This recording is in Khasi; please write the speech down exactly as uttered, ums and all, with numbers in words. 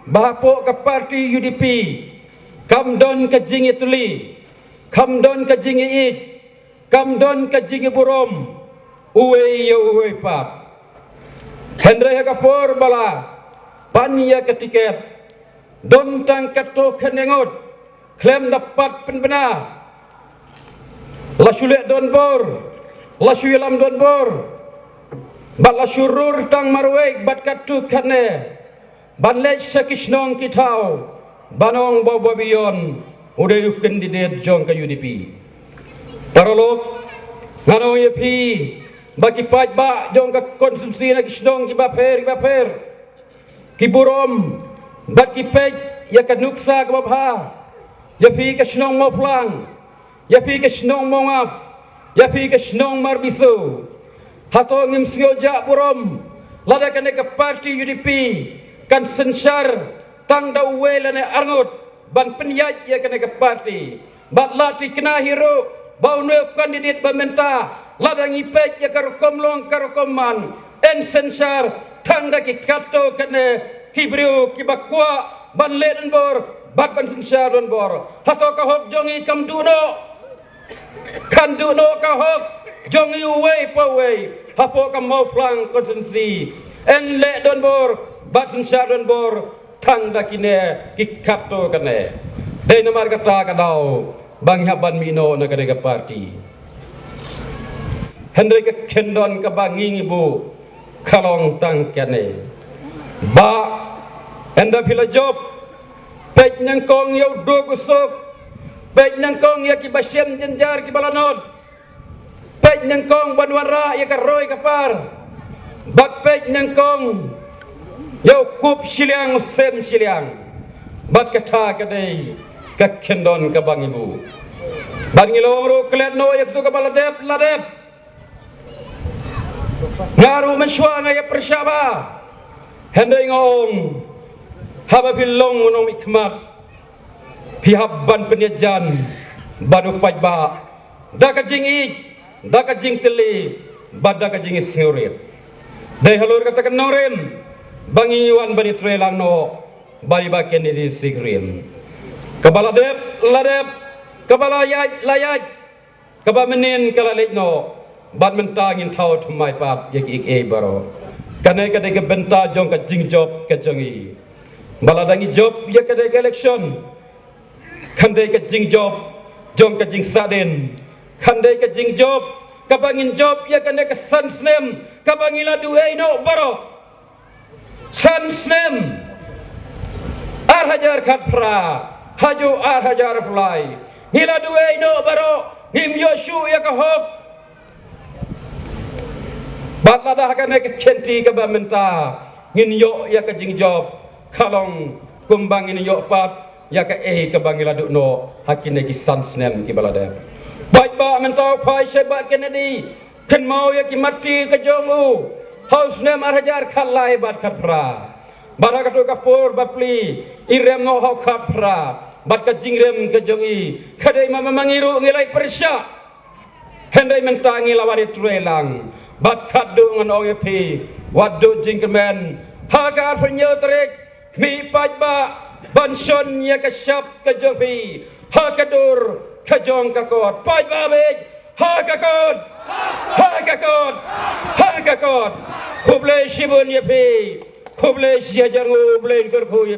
ba hapoh ka party U D P kam don ka jingïatylli, kam don ka jingïaieit, kam don ka jingïaburom uwei ïa uwei pat. Hynrei ha ka por ba la pan ïa ka tiket, don tang katto katne ngut khlem da pat pynbna. La shu leh donbor, la shu ïalam donbor, bad la shu rur tang marwei bad katto katne ban leit sha ki shnong ki thaw ban ong ba u Bah Bion u dei u candidate jong ka U D P. Paralok, ngan ong ïa phi ba ki paidbah jong ka constituency na ki shnong kiba pher kiba pher ki burom bad ki peit ïa ka nuksa kaba bha ïa phi ka shnong Mawphlang, ïa phi ka shnong Mawngap, ïa phi ka shnong Marbisu. Hato ngim sngew jah burom lada kane ka party U D P kan synshar tang da uwei lane arngut ban pynïaid ïa kane ka party? Bad la thikna hi ruh ba une u candidate ba mynta, lada ngi peit ïa ka rukom long ka rukom man, yn synshar tang da ki katto katne ki briew kiba kwah ban leh donbor bad ban synshar donbor. Hato ka hok jong ngi kam duh noh? Kan duh noh ka hok jong ngi uwei pa uwei hapoh ka Mawphlang constituency, yn leh donbor bad synshar donbor tang da kine ki katto katne. Dei namar kata ka daw ba ngi hap ban mih noh na kane ka party. Hynrei ka kyndon kaba ngi ngi buh ka long tang kane. Bah, ynda phi la jop, peit nyngkong ïa u duk u suk, peit nyngkong ïa kiba shem jynjar kiba la nod, peit nyngkong ban wanrah ïa ka roi ka par, bad peit nyngkong ïa u kup shiliang u sem shiliang. Bad kata ka dei ka kyndon kaba ngi buh. Bad ngi la ong ruh, klet noh ïa katu kaba la dep la dep. Nga ruh mynshuwa nga ïa pyrshah bha. Hynrei nga ong, haba phi long u nongmihkhmat, phi hap ban pynïajan bad u paidbah da ka jingïeit, da ka jingtylli bad da ka jingsngewrit. Dei halor kata ka nongrim ba ngi wan ban ïatreilang noh bad i Bah Kennedy Syngkhriem. Kaba la dep la dep, kaba la ïaid la ïaid, kaba mynnin ka la leit noh, bad mynta ngin thaw thymmai pat ïa kiei kiei baroh. Kane ka dei ka bynta jong ka jingjop ka jong ngi. Ba lada ngi jop ïa ka dei ka election, kan dei ka jingjop jong ka jingsahdien, kan dei ka jingjop kaba ngin jop ïa kane ka san snem kaba ngi la duh ei noh baroh. San snem, ar hajar khatphra haduh ar hajar arphew lai, ngi la duh ei noh baroh, ngim ïoh shuh ïa ka hok. Bad lada ha kane ka kynti kaba mynta ngin ïoh ïa ka jingjop, ka long kumba ngin ïoh pat ïa kaei kaba ngi la duh noh ha kine ki san snem kiba la dep. Paidbah, mynta u phai sha Bah Kennedy, kynmaw ïa ki mati ka jong u ha u snem ar hajar khatlai bad khatphra. Bad ha kato ka por bapli i rem noh ha u khatphra. Bad ka jingrem ka jong i ka dei ma ma ngi ruh ngi la ïa pyrshah. Hynrei mynta ngi la wan ïatreilang. Bad khadduh ngan ong ïa phi, wat duh jingkyrmen. Ha ka arphew hynñiew tarik, mih paidbah ban shon ïa ka shap ka jong phi ha ka dur ka jong ka kot. Paidbah beit, ha ka kot, ha ka kot, ha ka kot. Khublei shibun ïa phi. Khublei shihajar nguh. U Blei un kyrkhu ïa